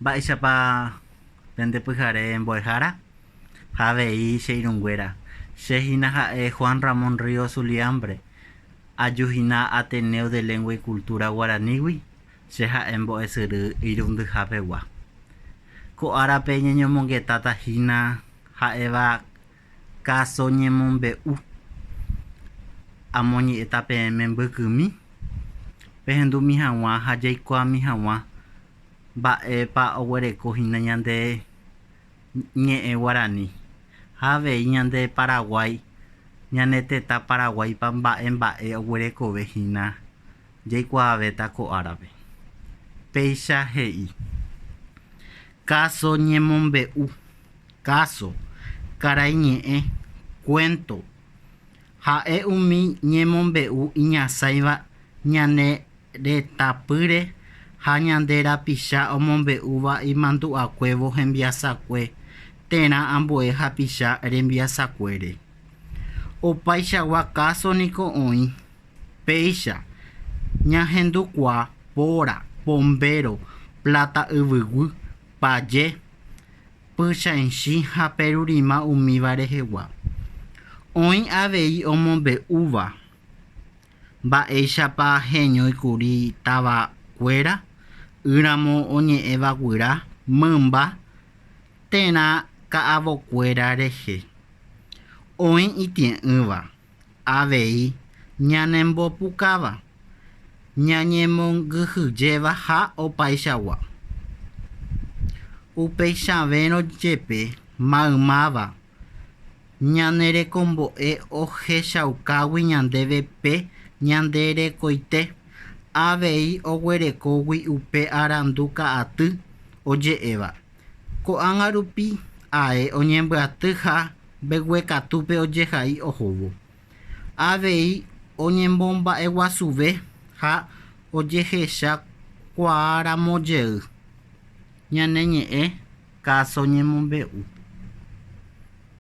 Mba'éichapa pende pyhare mbo'ehára ha avei che irũnguéra. Che hína ha'e Juan Ramón Ríos Zuliambre, aju hína Ateneo de Lengua y Cultura Guaranígui, che ha'e mbo'esyry irundyha pegua. Ko árape ñañomongetáta hína ha'éva Káso ñemombe'u. Amoñe'ẽta peẽme mbykymi, pehendumi hag̃ua ha jaikuaami hag̃ua mba'épa oguereko hína ñande ñe'ẽ guarani ha avei ñande Paraguái, ñane tetã Paraguáipa mba'e mba'e oguerekove hína jaikuaavéta ko árape. Péicha he'i. Káso ñemombe'u. Káso, karaiñe'ẽ, cuento, ha'e umi ñemombe'u iñasãiva ñane retãpýre ha ñande rapicha omombe'úva imandu'akuévo hembiasakue térã ambue hapicha rembiasakuére. Opaichagua káso niko oĩ, péicha ñahendukuaa póra, pombéro, pláta yvyguy, paje, pychãichĩ ha perurima umíva rehegua. Oĩ avei omombe'úva mba'éichapa heñóikuri tavakuéra, ỹramo oñe'ẽva guyra, mymba térã ka'avokuéra rehe. Oĩ itie'ỹva. Avei ñanembopukáva, ñañemongyhyjéva ha opaichagua. Upeichavérõ jepe maymáva ñanerekombo'e ohechaukágui ñandéve pe ñande rekoite, avei oguerekógui upe arandu ka'aty oje'éva. Ko'ág̃a rupi ae oñembyaty ha mbeguekatúpe ojehai ohóvo. Avei oñemomba'eguasuve ha ojehechakuaaramojey ñane ñe'ẽ káso ñemombe'u.